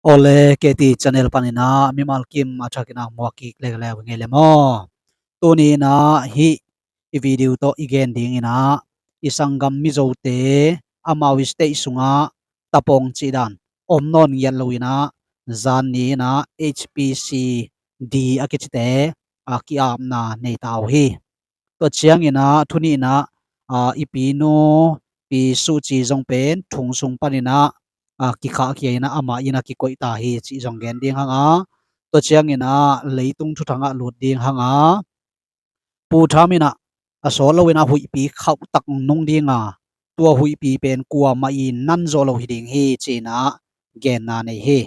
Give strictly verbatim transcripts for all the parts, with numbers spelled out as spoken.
Awle, K T channel panin ah mimal kim a thakin ah muak kik leuleu hi ing ei le maw. Tuni in ah hih i video tawh i gen dingin ah i sanggam Mizote amau i state sungah tapong cih dan om nawn ngiat lo in ah zan ni in ah H P C D a kicite a ki-apna nei ta uh hi. Tua ciangin ah thu nihna ah i pinu Pi Suci zong pen thong sung panin ah ah kikhahkhia in ah amah in ah kikoih ta hi cih zong gen ding hang a, tua ciangin ah leitung thuthang ah lut ding hang a, Pu Tham in ah a sawt lo in ah huihpi khauh tak nung ding a, tua huihpi pen kuamah in nan zawh lo hi ding hi ci in ah genna nei hi.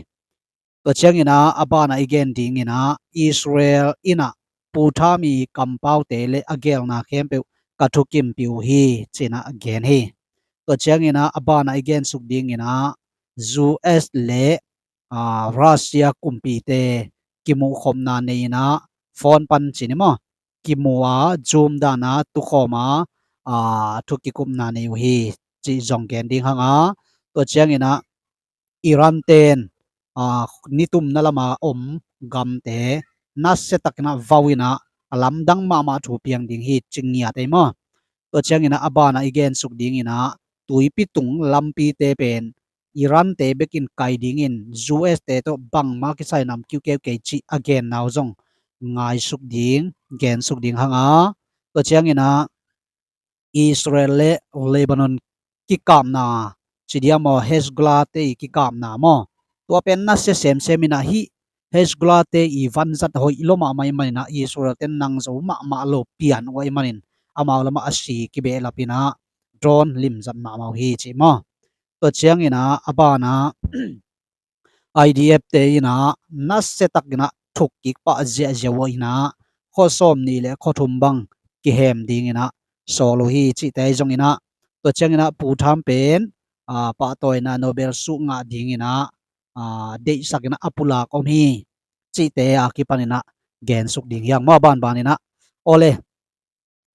Tua ciangin ah a banah i gen dingin ah Israel in ah Pu Tham i kampaute le a gelna khempeuh ka thukimpih uh hi ci in ah gen hi. Tua ciangin ah a banah i gensuk dingin ah U S le ah Russia kumpite kimuhkhopna nei in ah phone pan ci ni maw, kimu a Zoom dan a tukhawm a ah thu kikupna nei uh hi cih zong gen ding hang a, tua ciangin ah Iran ten ah nitumna lama om gamte nasia takin ah vau in ah a lamdang mahmah thu piang ding hi ci ngiat ei maw. Tua ciangin ah a banah i gensuk dingin ah tuipi tung lampite pen Iran te bekin kai dingin U S te tawh bangmah kisai nam kiukeukei cih a genna uh zong ngaisuk ding, gensuk ding hang a, tua ciangin ah Israel le Lebanon kikapna ci dia maw, Hezbollah te i kikapna maw, tua pen nasia semsem in ah hih Hezbollah te i vanzat hoih lua mahmah ahih manin ah Israel ten nang zo mahmah lo pian uh ahih manin amau lamah a si kibehlap in ah drone limzat mahmah uh hi ci maw. Tua ciangin ah a banah I D F te in ah nasia takin ah thuk kik pah ziahziah uh in ah khua sawm nih le khua thum bang kihem dingin ah sawl uh hi cihte zong in ah, tua ciangin ah Pu Tham pen ah pahtawina Nobel suh ngah dingin ah ah deihsak in ah a pulak om hi cihte a kipan in ah gensuk ding hi hang maw. A banban in ah awle,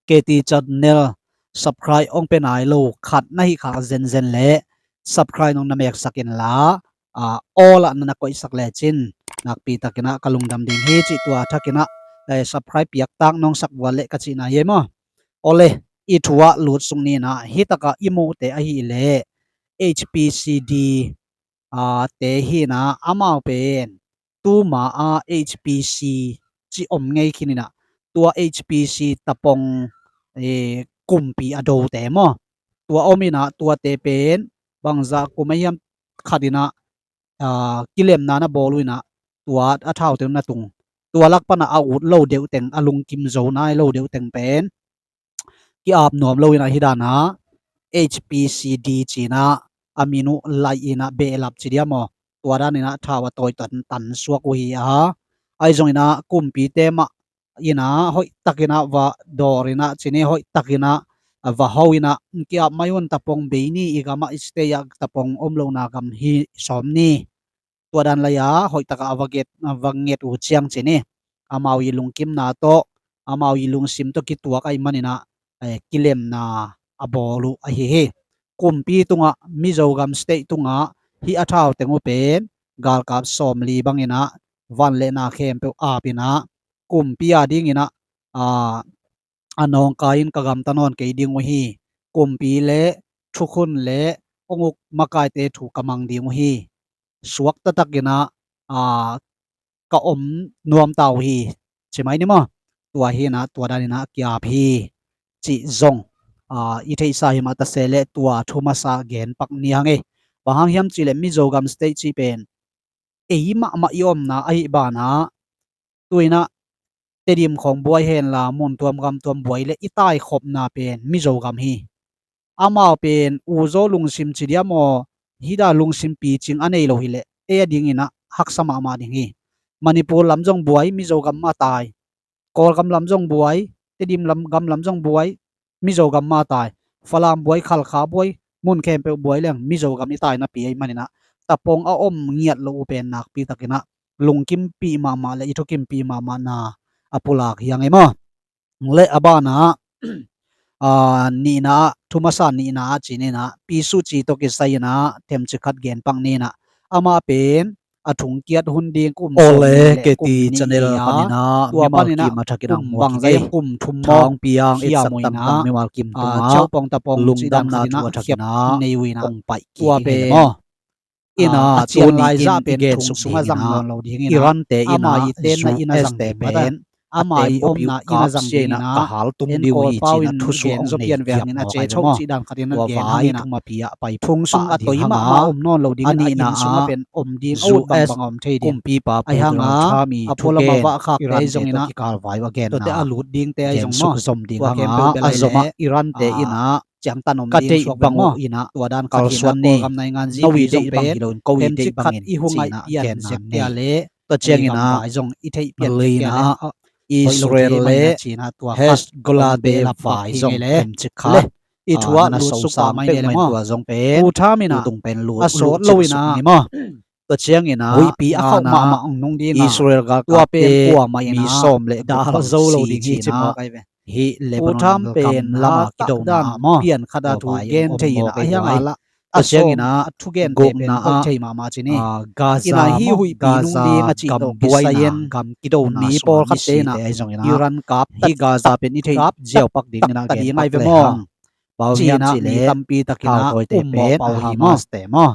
K T channel subscribe hong pia nai lo khat na hih khak zenzen le subscribe nong na meksak inla ah all ah na na koihsak lecin nakpi takin ah ka lungdam ding hi cih tua thakin ah eh subscribe piaktak nong sak vual le ka cihna hi ei maw. Awle, i thu ah lut suk ni in ah hih takah i muhte ahih leh H P C D ah te hi in ah amau pen tuma a H P C cih om ngei khin in ah tua H P C tapong eh kumpi a dote maw, tua om in ah tuate pen bangzah kum a hiam khat in ah ah kilemna na bawl uh in ah tua a thaute na tung, tua lak pan ah a ut lo deuh teng, a lungkim zo nai lo deuh teng pen ki-ap nuam lo in ah hih dan ah H P C D ci in ah a min uh laih in ah behlap ci dia maw, tua dan in ah thau a tawi tan tan suak uh hi a, ahi zong in ah kumpite mah in ah hoih takin ah va dawr in ah ci ni, hoih takin ah va ho in ah ki-ap mai un, tapong bei ni, i gam ah i state ah tapong om lohna gam hi sawm ni. Tua dan lai-a hoih takah a va nget, a va nget uh ciang ci ni, amau i lungkimna tawh, amau i lungsim tawh kituak ahih manin ah eh kilemna a bawl uh ahi hi. Kumpi tungah, Mizo gam state tungah hih a thau teng uh pen galkap sawmli bangin ah van le na khempeuh ap in ah kumpi a dingin ah ah a nawngkai in ka gamta nawn kei ding uh hi. Kumpi le thukhun le hong uk makaite thu ka mang ding uh hi. Suakta takin ah ah ka om nuam ta uh hi ci mai ni maw. Tua hi in ah tua dan in ah ki-ap hi cih zong ah i theihsa hi mah ta se leh tua thu masa gen pak ni hang ei. Bang hang hiam cih leh Mizo gam state cih pen ei mahmah i omna ahih banah tu in ah Tedim khawng buai henla mun tuam gam tuam buai le i taikhopna pen Mizo gam hi. Amau pen uzaw lungsim ci dia maw, hih dan lungsim picing a nei lo hi leh ei a dingin ah haksa mahmah ding hi. Manipur lam zong buai, Mizo gam mah tai. Kawlgam lam zong buai, Tedim lam, gam lam zong buai, Mizo gam mah tai. Falam buai, Khalkha buai, mun khempeuh buai leng Mizo gam i tai napi ahih manin ah tapong a om ngiat lo uh pen nakpi takin ah lungkimpih mahmah le i thukimpih mahmahna a pulak hi hang ei maw. Le a banah ah nihna ah, thu masa nihna ah ci ni in ah Pi Suci tawh kisai in ah themcik khat gen pak ni in ah, amah pen a thungkiat hun ding kum sawm le keti channel paninah tua paninah kim a thakinah kum bangzah kum thum maw, thangpiang etsak tangtang mimal kim tungah lungdamna thu a thakinah nei uh inah ong paih kik hi maw. Inah a cian lai zah pen thung sungah zang nawn lo ding inah Iran te inah U S te pen ama i omna inn a zang ding inah ka haltum ding uh hi ci-inah thusuah ong nei piak mawk ahi ve maw. Tua vai thum a pi ah pai thung sung a toi mahmah om nawn lo ding inah a inn sungah pen om ding a ut bangbang a om thei ding. Kumpipa Pu Donald Trump i thugen Iran te tawh kikalvai uh a genna tuate a lut dingte ahi zong maw. Tua khempeuh bel a zom ah Iran te inah ciangtan om ding suak bang uh inah tua dan khat hi inah Kawlgam naingan zi pi zong pen themcik khat i hung aih pian zek pia le tua ciangin ah zong i theih pian zek pia le Israel le Hezbollah te vai zong themcik khat i thu ah lut suk pah mai ni le maw. Pu Trump inah a sawt lo inah tua ciangin ah huihpi a khauh mahmah ong nung ding a Israel galkapte mi sawm le dal zo lo ding hi ci mawk ahi ve. Hih Lebanon gam lamah kidona maw, pian khat a thu gen thei inah a hiang a lah a sawm a thugente pen hoih thei mahmah ci ni. Inah hih huihpi nung ding a cih tawh kisai in gam kidona mi pawlkhatte inah Iran kap hih Gaza pen i theih ziau pak ding inah gen pak le hang. Bang hiam cih leh mi tampi tak inah um mawh pau hi maw.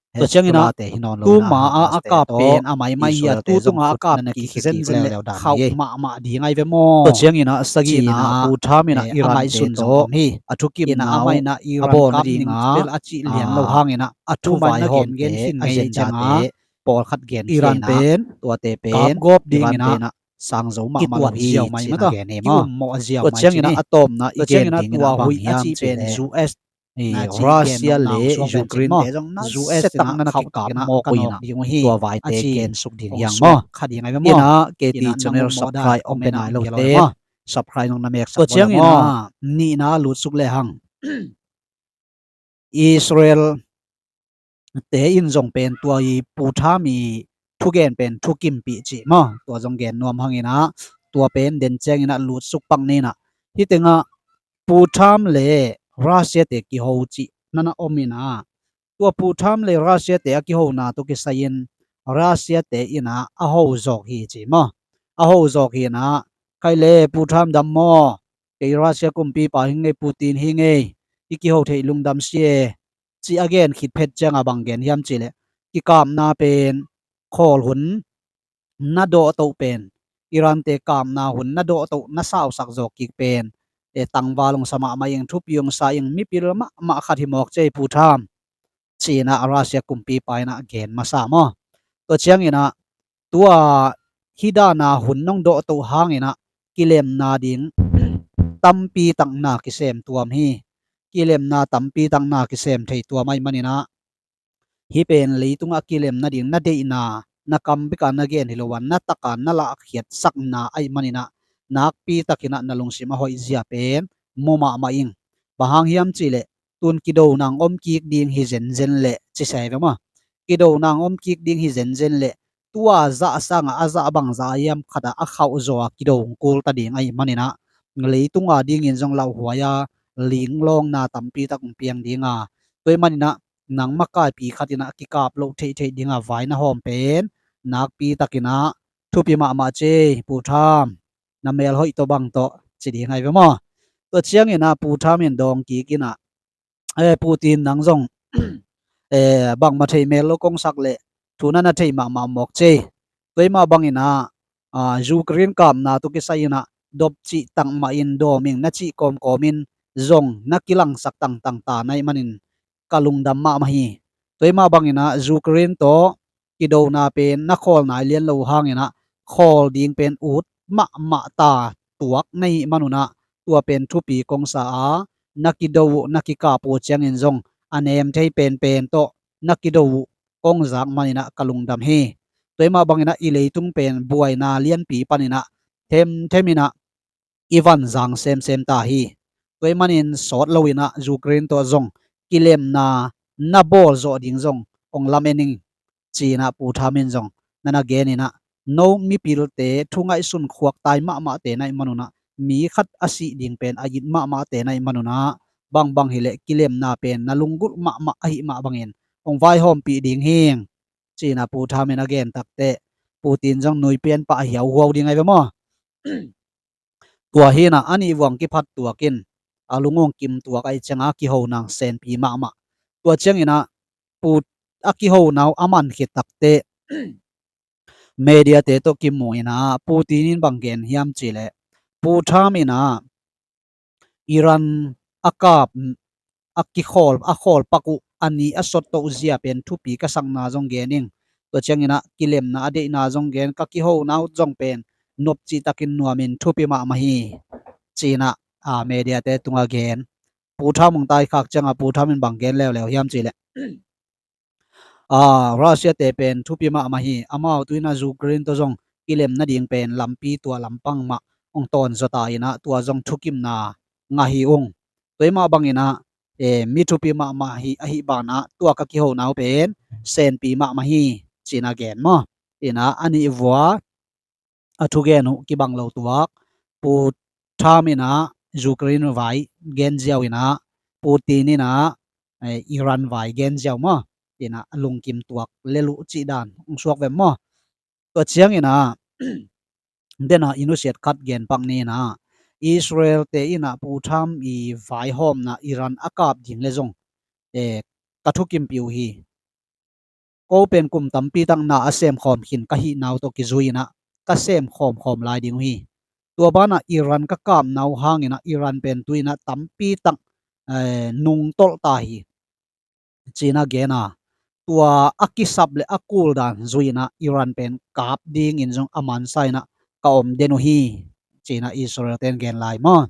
Tua ciangin ah tuma ah a kap pen a maimai hi a, tu tungah a kap kik zenzen le khauh mahmah ding ahi ve maw. Tua ciangin ah sagihna ah Pu Trump inah Iran te tawh a thukimna uh a bawl nading ah a cih lian lo hangin ah a thu vaihawmte a zendate pawlkhat gen Iran pen tuate pen kapgawp ding inah sang zo mahmah lo hi ci-in ah gen hi maw. Tua ciangin ah a tawpna i gen ding inah bang hiam cih leh Russia le Ukraine te zong na set tak na na kikap mawk uh inah tua vaite gen suk ding hiang maw. Inah K T channel subscribe om pe nai lote subscribe nong na meksak. Tua ciangin ah nihna lutsuk le hang. Israel te in zong pen tua i Pu Trump i thugen pen thukimpih cih maw, tua zong gen nuam hang inah tua pen den ciang inah lutsuk pak ni inah. Hih tengah Pu Trump le Russia te kiho cih na na om inah tua Pu Trump le Russia te a kihona tawh kisai in Russia te inah a ho zawk hi ci maw. A ho zawk hi inah khaile Pu Trump dam maw, kei Russia kumpipa hi ngei, Putin hi ngei, i kiho theih lungdam si e ci a gen khit phet ciangah bang gen hiam cih leh kikapna pen khawl hun na dawhtoh pen, Iran te kapna hun na dawhtoh na sausak zawk kik pen e tangval ong sa mahmah ing, thupi ong sa ing, mipil mahmah khat hi mawk cei Pu Trump ci inah Russia kumpipa inah gen masa maw. Tua ciang inah tua hih dana hun nong dawhtoh hang inah kilemna ding tampi tak na kisem tuam hi. Kilemna tampi tak na kisem thei tuam ahih man inah hih pen leitungah kilem nading na deihna na kam bika na gen hi lo a, na taka na lahkhiatsakna ahih man inah nakpi tak inah na lungsim a hoih zia pen mu mahmah ing. Bang hang hiam cih leh tun kidona ong om kik ding hi zenzen leh ci se ve maw. Kidona ong om kik ding hi zenzen leh tua zah sangah a zah bang zah hiam khatah a khauh zaw a kido ong kul ta ding ahih man inah leitung a dingin zong lauhuai a linglawngna tampi tak ong piang ding a, tua ahih man inah nang makaipi khat inah kikap loh theihtheih ding a vai na hawm pen nakpi tak inah thupi mahmah cei Pu Trump, na mel hoih tawh bang tawh ci ding ahi ve maw. Tua ciang inah Pu Trump in dawng kik inah eh, Putin nang zong eh, bangmah thei mel lo kong sak leh thu na na thei mahmah mawk cei. Tua ahih mah bang inah ah, Ukraine kapna tawh kisai inah dop cih tangmah in dawm ing na cih kawmkawm in zong na kilangsak tangtang ta na ahih man in ka lungdam mahmah hi. Tua ahih mah bang inah Ukraine tawh kidona pen na khawl nai lian lo hang inah khawl ding pen ut mahmah ta tuak na hih man un ah tua pen thupi kong sa a, na kido uh na kikap uh ciangin zong a nem thei penpen tawh na kido uh kong zak man inah ka lungdam hi. Tua ahih mah bang inah i leitung pen buaina lianpi pan inah themthem inah i van zang semsem ta hi. Tua ahih manin sawt lo inah Ukraine tawh zong kilemna na bawl zawh ding zong ong lamen ing ci inah Pu Trump in zong na na gen inah no mipilte thu ngaihsun khuaktai mahmahte na ahih man un ah mi khat a sih ding pen a it mahmahte na ahih man un ah bangbang hileh kilemna pen na lunggulh mahmah ahih mah bangin ong vaihawmpih ding hing ci-in a Pu Trump in a gen takteh, Putin zong nuipian pah a hiauhuau ding ahi ve maw? Tua hi-in a, a nih vuang kiphat tuak in, a lungong kim tuak ahih ciangin a kiho nang senpi mahmah. Tua ciangin a, Pu-, a kiho nau a man khit takteh, mediate tawh kimu in a, Putin in bang gen hiam cih leh, Pu Trump in a, Iran a kap, a kikhawl, a khawl pak uh, a ni a sot toh zia pen thupi ka sakna zong gen ing. Tua ciangin a kilemna a deihna zong gen, ka kiho nau zong pen nop cihtakin nuamin thupi mahmah hi, ci-in a, a, mediate tungah gen. Pu Trump hong taikhak ciangin a Pu Trump in bang gen leuleu hiam cih leh, a, Russia te pen thupi mahmah hi. Amau tu-in a Ukraine tawh zong kilem nading pen lampi tua lampang mah hong tawn zaw ta in a, tua zong thukimna ngah hi ung. Tua hi mah bangin a, e, mi thupi mahmah hi, ahih banah tua ka kiho nau pen senpi mahmah hi, ci-in a gen maw? In a, a nih vua a thugen uh kibang lo tuak. Pu Trump in a Ukraine vai gen ziau in a, Putin in a, eh, Iran vai gen ziau maw? In a, a lungkim tuak lel uh cih dan hong suak ve maw? Tua ciangin a, den a i nusiat khat gen pak ni in a, Israel te in a Pu Trump i vaihawmna Iran a kap ding le zong, eh, ka thukimpih uh hi. Ko pen kum tampi tak na a semkhawm khin ka hih nau tawh kizui in a, ka semkhawm khawm lai ding uh hi. Tua banah Iran ka kap nau hangin a, Iran pen tu-in a tampi tak, eh, nungtolh ta hi, ci-in a gen a. Tua a kisap le a kul dan zui in a, Iran pen kap dingin zong a mansa in a ka om den uh hi, ci-in a Israel ten gen lai maw?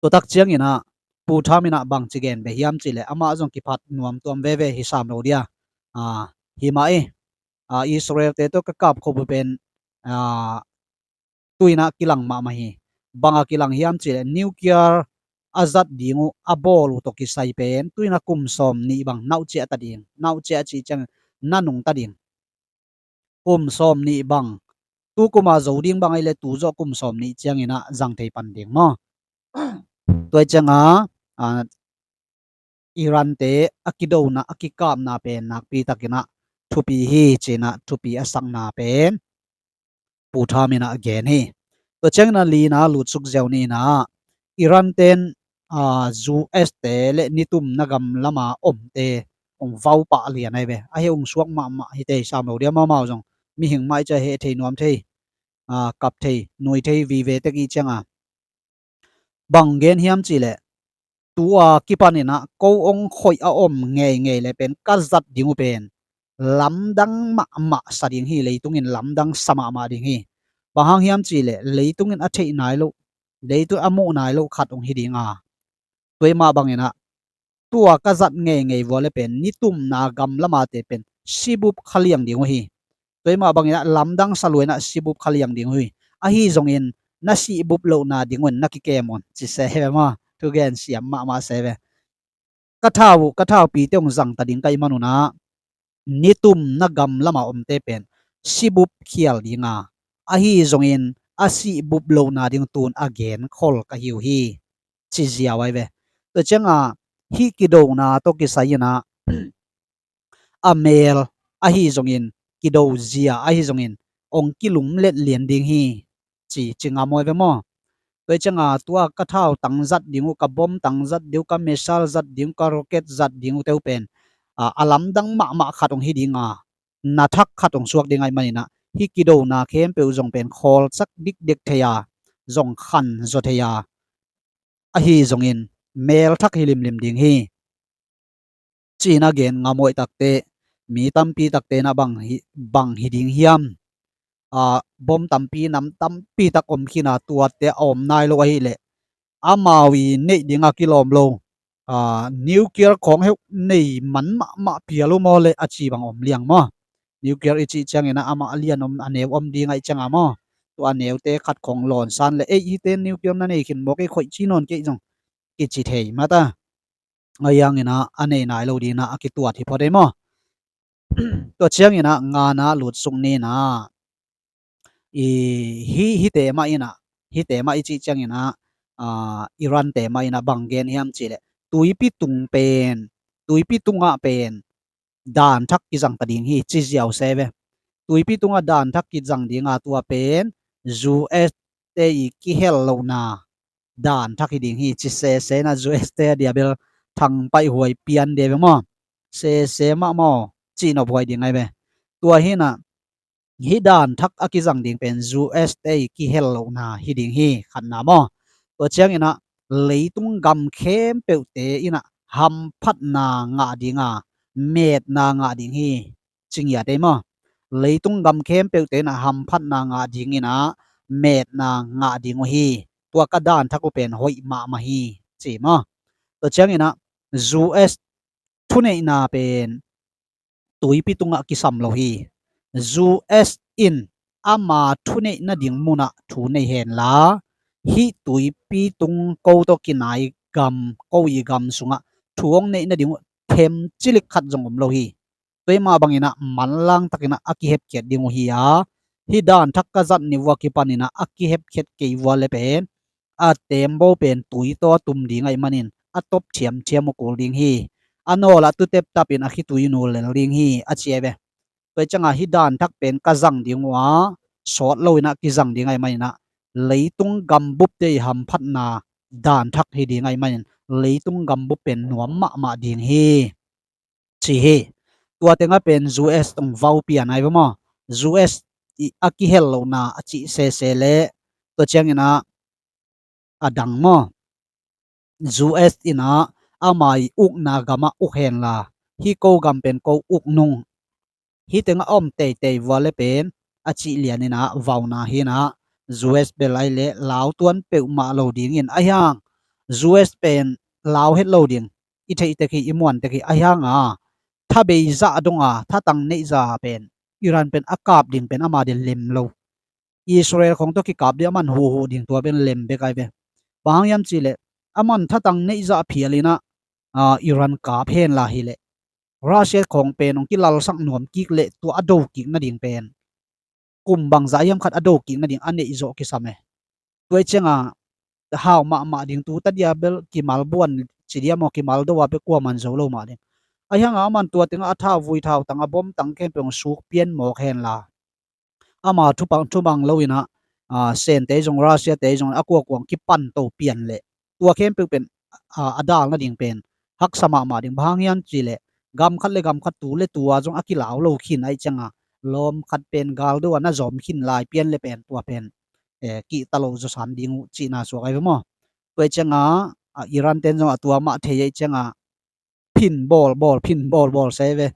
Tua tak ciangin a, Pu Trump in a bangci gen beh hiam cih leh, amah zong kiphat nuam tuam veve hi sam lo dia. A, hi mah e, a, Israel te tawh ka kap khop uh pen, a, tu-in a kilang mahmah hi. Bang a kilang hiam cih leh, nuclear a zat ding uh, a bawl uh tawh kisai pen, tu-in a kum sawm nih bang nauh ciah ta ding, nauh ciah cih ciang na nungta ding. Kum sawm nih bang, tu kum a zo ding bang ahih leh tu zawh kum sawm nih ciangin a zang thei pan ding maw? Tua ciang a, a, Iran te a kidona, a kikapna pen nakpi takin a thupi hi, ci-in a thupi a sakna pen Pu Trump in a gen hi. Tua ciangin a li-na lutsuk ziau ni in a, Iran ten, a, U S te le nitumna gam lama omte hong vau pah lian ahi ve. Ahi hong suak mahmah hi tei sam lo dia, mahmah zong mihing mah i cia heh thei nuam thei, a, kap thei, nui thei vive tek i ciang a. Bang gen hiam cih leh, tua kipan in a ko hong khoih a om ngeingei le pen ka zat ding uh pen lamdang mahmah sa ding hi, leitung in lamdang sa mahmah ding hi. Bang hang hiam cih leh, leitung in a theih nai loh, leitung a muh nai loh khat hong hi ding a. Tua hi mah bangin a, tua ka zat ngeingei vua le pen nitumna gam lama te pen sibup kha liang ding uh hi. Tua hi mah bangin a lamdang sa lua in a sibup kha liang ding uh hi. Ahi zongin na sibup lohna ding un na kikem un, ci se ve maw? Thugen siam mahmah se ve. Ka thau, ka thaupite hong zang ta ding ka hih man un a, nitumna gam lama omte pen sibup khial ding a, ahi zongin a sibup lohna ding tun a genkhol ka hi uh hi, ci ziau ahi ve. Tua ciang a, hih kidona tawh kisai in a, a mel ahi zongin, kido zia ahi zongin hong kilumlet lian ding hi, ci, ci ngam uh ahi ve maw? Tua hi ciang a, tua ka thau tang zat ding uh, ka bom tang zat ding uh, ka missile zat ding uh, ka rocket zat ding uh te uh pen, a, a lamdang mahmah khat hong hi ding a, na thak khat hong suak ding ahih man in a, hih kidona khempeuh zong pen khawlsak dikdek thei a, zong khan zaw thei a, ahi zongin mel thak hi limlim ding hi, ci-in a gen ngam uh ahi takteh, mi tampi takte in a bang hi, bang hi ding hiam? A, bom tampi, nam tampi tak om khin a, tuate a om nai lo ahih leh, amau i neih ding a kilawm lo, a, nuclear khawng heuh nei man mahmah phial uh maw le, a ci bang om liang maw? Nuclear i cih ciangin a, amah a lian om, a neu om ding ahih ciang a maw? Tua a neute khat khawng lawnsan le, ei, hihte nuclear na nei khin mawk ei, khoih ci nawn kei zong kici thei mah ta. Ahi hangin a, a nei nai lo ding in a, a kituat hi phot ei maw? Tua ciangin a, nga-na lutsuk ni in a, i, hih, hihte mah in a, hihte mah i cih ciangin a, a, Iran te mah in a bang gen hiam cih leh, tuipi tung pen, tuipi tungah pen dan thak kizang ta ding hi, ci ziau se ve. Tuipi tungah dan thak kizang dinga tua pen U S te i kihel lohna dan thak hi ding hi, ci sese na, U S te a dia bel thangpaih huai pian de ve maw. Sese mah maw, cihnop huai ding ai ve. Tua hinah hih dan thak a kizang ding pen U S te i kihel lohna hi ding hi, khatna maw. Tua cianginah leitung gam khempeuhte inah hamphatna ngah dinga, metna ngah ding hi, ci ngiat ei maw. Leitung gam khempeuhte inah hamphatna ngah dinginah metna ngah ding uh hi. Tua ka dan thak uh pen hoih mahmah hi, ci maw. Tua cianginah U S thuneihna pen tuipi tungah kisam lo hi. U S in ama thuneih nading munah thu nei henla, hih tuipi tung ko tawh kinai gam, ko i gam sungah thu hong neih nading uh themcilik khat zong om lo hi. Tua mah banginah manlang takinah a kihepkhiat ding uh hi a, hih dan thak ka zat ni vua kipaninah a kihepkhiat kei vua le pen a tembaw pen tui tawh a tum ding ahih manin a top thiamthiam uh kul ding hi. A nawlah tuteptapin a khitui nu lel ding hi, a ci ai ve. Tua ciangah hih dan thak pen ka zang ding uh a, sawt loinah kizang ding ahih maninah leitung gambupte i hamphatna dan thak hi ding ahih manin leitung gambup pen nuam mahmah ding hi, ci hi. Tua tengah pen U S tong vau pian ai ve maw. U S i a kihel lohna a cih sese le tua cianginah a dang maw. U S inah ama i ukna gamah uk henla, hih ko gam pen ko uk nung, hih tengah a om teitei vua le pen a cih lianinah vauna hinah U S bel ai le lau tuan peuhmah lo dingin ahi hang, U S pen lau het lo ding, i theih tek hi, i muan tek hi, ahi hanga tha beizah donga thatang neihza pen Iran pen a kap ding pen ama dia lem lo. Israel khong tawh kikap ding aman huhhuh ding tua pen lem bek ai ve. Bang hang hiam cihleh aman thatang neihzah phialinah Iran kap henla hileh Russia khong pen hong kilalsak nuam kik leh tua a do kik nading pen kum bangzah hiam khat a do kik nading a neihzawh kisam e. Tua i cianga hau mahmah ding, tu ta dia bel kimal buan ci dia maw, kimal do a bel kuaman zo lo mah ding. Ahi hanga aman tua tengah a thauvui thautang a bom tang khempeuh hong suk pian mawk henla ama thupang thumang loinah Sente zong Russia te zong a kuakuang kipan to pian leh tua khempeuh pen a dal nading pen haksa mahmah ding. Bang hang hiam cihleh gam khat le gam khat tu le tua zong a kilau lo khin ahih cianga lawm khat pen gal do a na zawm khin lai pian le pen tua pen kihta lo zawsan ding uh cihna suak ai ve maw. Tua i cianga Iran ten zong a tua mah thei ahih cianga phin bawlbawl, phin bawlbawl se ve.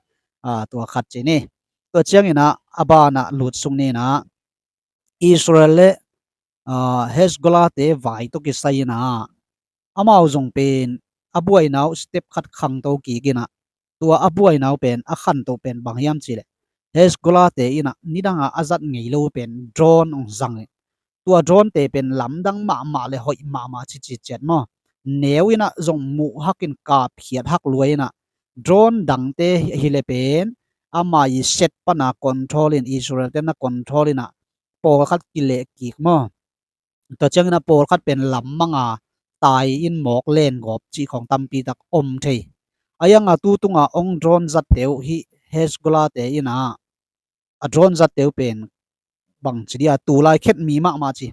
Tua khat ci ni. Tua cianginah a banah lutsuk ninah Israel le Hezbollah te vai tawh kisai inah amau zong pen a buaina uh step khat khangto kik inah tua a buaina uh pen a khantoh pen bang hiam cihleh Hezbollah te inah nidanga a zat ngei lo pen drone hong zang tua drone te pen lamdang mahmah le hoih mahmah cici ciat maw. Neu inah zong muh hakin kapkhiat hak lua inah drone dangte hileh pen ama i set pana control in Israel te na control inah pawlkhat kileh kik maw. Tua cianginah pawlkhat pen lammanga tai in mawk len gawp cih khawng tampitak om thei. A ianga tu tunga ong drone zatte uh hih Hezbollah te inah a drone zatte uh pen bangci dia tulai khet mi mahmah ci.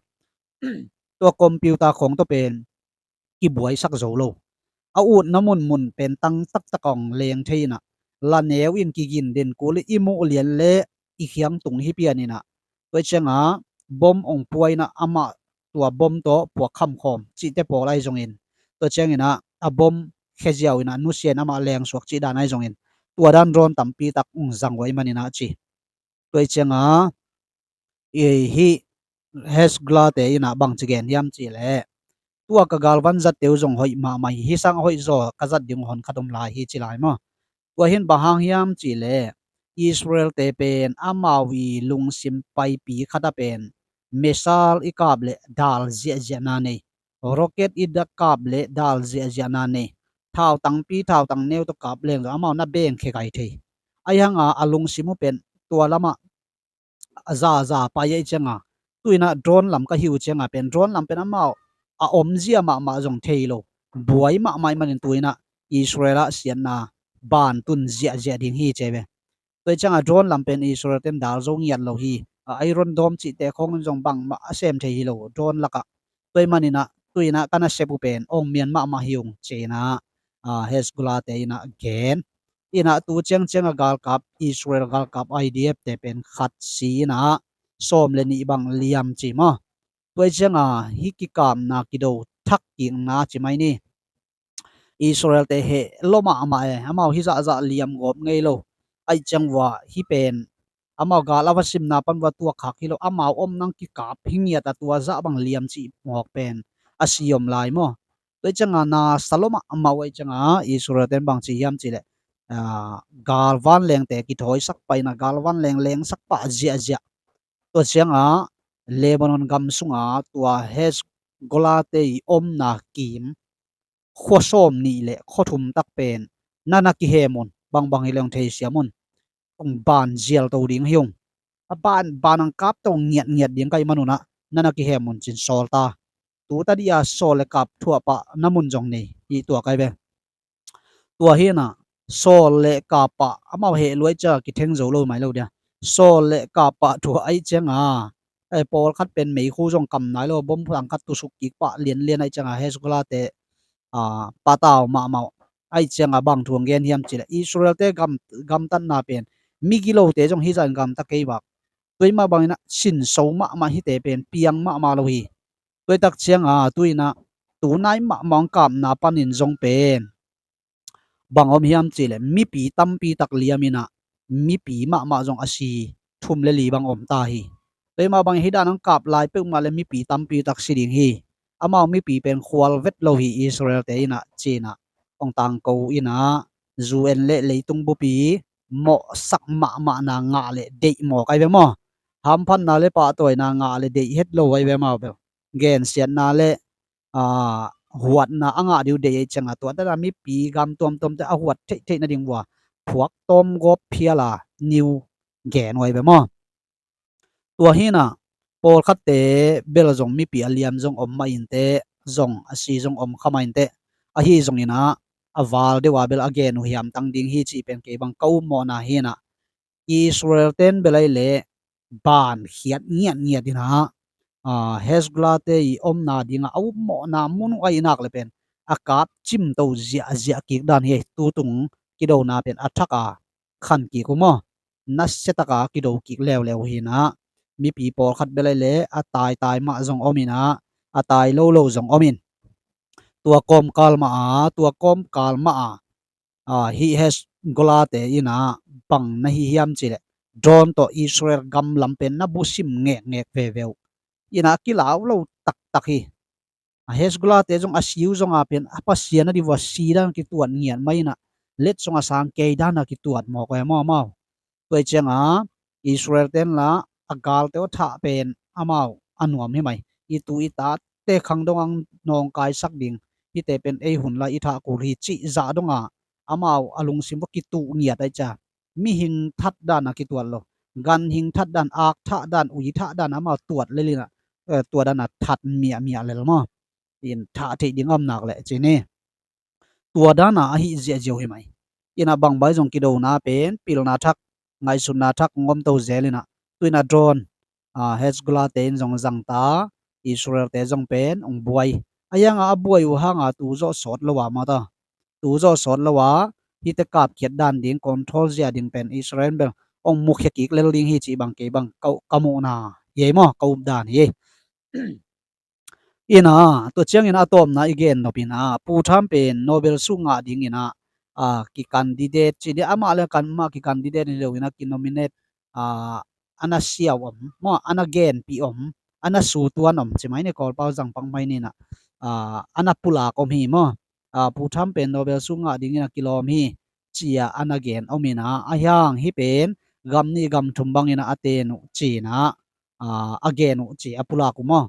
Tua computer khawng tawh pen kibuaisak zo lo. A utna munmun pen tang taktak a hong leng thei inah la neu in kigin den kul i muh lian le i khiang tung hi pian inah tua i cianga bom hong pua inah amah tua bom tawh puak khamkhawm cihte pawl ahi zongin tua cianginah a bom kheziau inah nusia in amah lengsuak cih dan ahi zongin tua dan drone tampitak hong zang uh ahih maninah ci. Tua i cianga hih Hezbollah te inah bangci gen hiam cihleh tua ka galvan zatte uh zong hoih mahmah hi, hih sang a hoih zaw ka zat ding uh hon khat om lai hi ci lai maw. Tua hin bang hang hiam cihleh Israel te pen amau i lungsim paipi khat a pen missile i kap leh dal ziahziahna nei, rocket i da kap leh dal ziahziahna nei, thau tangpi thau tang neu tawh kap leng zong amau na bengkhe kai thei. Ahi hanga a lungsim uh pen tua lamah a zaza pai ahih cianga tu inah drone lam ka hi uh cianga pen drone lam pen amau a omzia mahmah zong thei lo, buai mahmah ahih manin tu inah Israel ah siatna ban tun ziahziah ding hi ci ve. Tua hi ciangah drone lam pen Israel ten dal zo ngiat lo hi. A, Iron Dome cihte khawng in zong bangmah a sem thei hi lo drone lakah. Tua hi maninah tuinah ka nasep uh pen ong mian mahmah hi ung ci-inah, a, Hezbollah te inah gen. Inah tu ciangciangah galkap, Israel galkap I D F te pen khat si inah sawm le nih bang liam ci maw. Tua hi ciangah hih kikapna kido thak kikna ci mai ni. Israel te heh lua mahmah e, amau hih zahzah liam gawp ngei lo. Aih ciang vua hih pen amau gal a va simna pan vua tuak khak hi lo, amau om nang kikap hi ngiat a tua zah bang liam cih mawk pen a si om lai maw. Tua hi ciangah na sa lua mahmah uh aih ciangah Israel ten bang ci hiam cihleh, a, gal vanlengte kithawisak pah inah gal vanleng lengsak pah ziahziah. Tua ciangah Lebanon gam sungah tua Hezbollah te i omna kim khua sawm nih le khua thum tak pen na na kihem un, bangbang hi leng theisiam un. Ong ban zial to ding hi ung. A ban, ban ang kap to ngiatngiat ding ka hih manunah na na kihem un ci-in sawl ta. Tu ta dih a sawl le kap thuah pah na mun zong nei hi tua ka hi ve. Tua hi inah sawl le kap pah amau heh lua aih ciangah kitheng zo lo mai lo dia. Sawl le kap pah thuah aih ciangah, a, pawlkhat pen meikhu zong kam nai lo, bom phutang khat tusuk kik pah lianlian aih ciangah Hezbollah te, a, patau mahmah uh. Aih ciangah bang thu ong gen hiam cihleh Israel te gam, gamtatna pen migilote zong hih zah in gamta kei bak. Tua hi mah bang inah sinso mahmah hihte pen piang mahmah lo hi. Tua hi tak ciangah tu inah tu nai mahmah ong kapna panin zong pen bang om hiam cihleh mipi tampi tak liam inah mipi mahmah zong a si thum le li bang om ta hi. Tua hi mah bang hih dan ong kap lai peuhmah le mipi tampi tak si ding hi. Amau mipi pen khual vet lo hi Israel te inah ci-inah ong tangko inah U N le leitung bupi mawhsak mahmahna ngah le deih mawk ahi ve maw. Hamphatna le pahtawina ngah le deih het lo ahi ve maw bel. Gensiatna le, a, huatna a ngah ding uh deih aih ciangah tua tana mipi gam tuamtuamte a huat theihtheih nading uh a phuak tawm gawp phial a niu gen uh ahi ve maw. Tua hi inah pawlkhatte bel zong mipi a liam zong om mah inteh, zong a si zong om kha mah inteh. Ahi zong inah a val deuh a bel a gen uh hiamtang ding hi cih pen kei bang ka upmawhna hi inah Israel ten bel aih leh ban khiat ngiatngiat inah, a, Hezbollah te i omna dingah a upmawhna mun uh aih nak le pen a kap cimto ziahziah kik dan hi. Tutung kidona pen a thak a khan kik uh maw. Nasia taka kido kik leuleu hi inah mipi pawlkhat bel aih leh a taitai mah zong om inah a tai lolo zong om in. Tua kawmkal mah a, tua kawmkal mah a, a, hih Hezbollah te inah bang na hi hiam cihleh drone tawh Israel gam lam pen na busim ngekngek veve uh. Inah kilau lo taktak hi. A Hezbollah te zong a si uh zong a pen a pasian a dih uh a si dan kituat ngiat mai inah let sung a sang kei dan a kituat mawk uh e maw amau. Tua hi ciangah Israel ten la a galte uh a thah pen amau a nuam hi mai. I tu i tate khang dong ang nawngkaisak ding, hihte pen ei hun la i thah kul hi cih zah dong a amau a lungsim uh a kituh ngiat aih ciah. Mihing that dan a kituat lo, ganhing that dan, ak thah dan, ui thah dan amau tuat lel inah, eh, tua dan a that miahmiah lel maw. In thah theih ding om nak leh ci ni. Tua dan a ahi ziahziau hi mai. Inah bangbai zong kidona pen pilna thak, ngaihsutna thak ngomto zel inah tu inah drone, a, Hezbollah te in zong zang ta, Israel te zong pen ong buai. A hiangah a buai uh hangah tu zawh sawt lo a maw ta. Tu zawh sawt lo a hihte kapkhiat dan ding, control zia ding pen Israel bel ong mukhia kik lel ding hi cih bang kei bang ka, ka muhna hi ei maw, ka updan hi ei. Inah tua ciangin a tawpna i gen nop inah Pu Trump pen Nobel suh ngah ding inah, a, kicandidate ci dih amah le kan mah kicandidate hi lo inah kinominate, a, a na siau om maw, a na genpih om, a na sutuan om ci mai ni, Kawlpau zang pang mai ni inah, a, a na pulak om hi maw. A, Pu Trump pen Nobel suh ngah ding inah kilawm hi ci-a a na gen om inah a hiang hih pen gam nih gam thum bang inah a ten uh ci inah, a, a gen uh ci a pulak uh maw.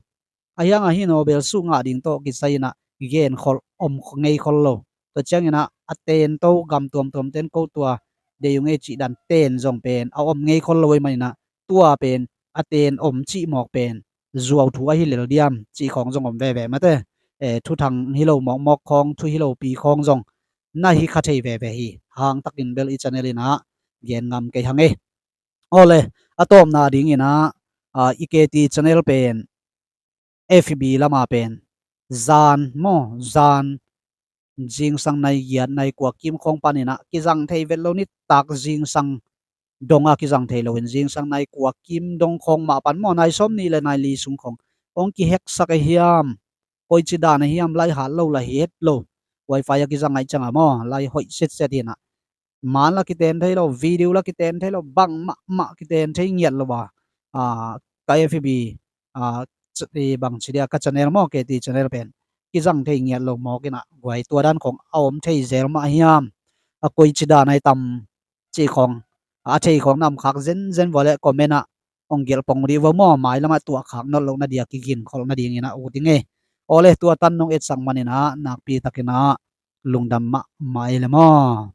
A hiangah hih Nobel suh ngah ding tawh kisai inah gen khol om ngei khol lo. Tua ciang inah a ten to gam tuamtuam ten ko tua dei ung ei cih dan ten zong pen a om ngei khol lo ei man inah tua pen a ten om cih mawk pen zuau thu ahi lel diam cih khawng zong om veve mate. Eh, thuthang hi lo mawkmawk khawng, thu hi lo pi khawng zong na hi kha thei veve hi. hang takin bel i channel in ah gen ngam kei hang e. Awle, a tawpna dingin ah, ah, i K T channel pen F B lama pen zan maw, zan zingsang nai giat nai kua kim khawng panin ah kizang thei vet lo, nitak zingsang dong a kizang thei loin zingsang nai kua kim dong khawng mah pan maw, nai sawm nih le nai li sung khawng hong kiheksak a hiam, koici dan a hiam, lai hat lo, lai het lo, wifi a kizang ahih ciangin maw, lai hoih setset hi in ah, man la kiten thei lo, video la kiten thei lo, bang mahmah kiten thei ngiat lo a, ah, ka F B, ah, ch-, i bang ci dia, ka channel maw, K T channel pen kizang thei ngiat lo mawk in ah, guai, tua dan khawng a om thei zel mah hiam, a koici dan ahi tam cih khawng a thei khawng na om khak zenzen vua leh comment ah hong gelh pong dih vua maw, mailam ah tuah khak nawn lohna dia kiginkholhna dingin ah ut ing e. Awle, tua tan nong etsak manin ah nakpi takin ah lungdam mahmah ei le maw.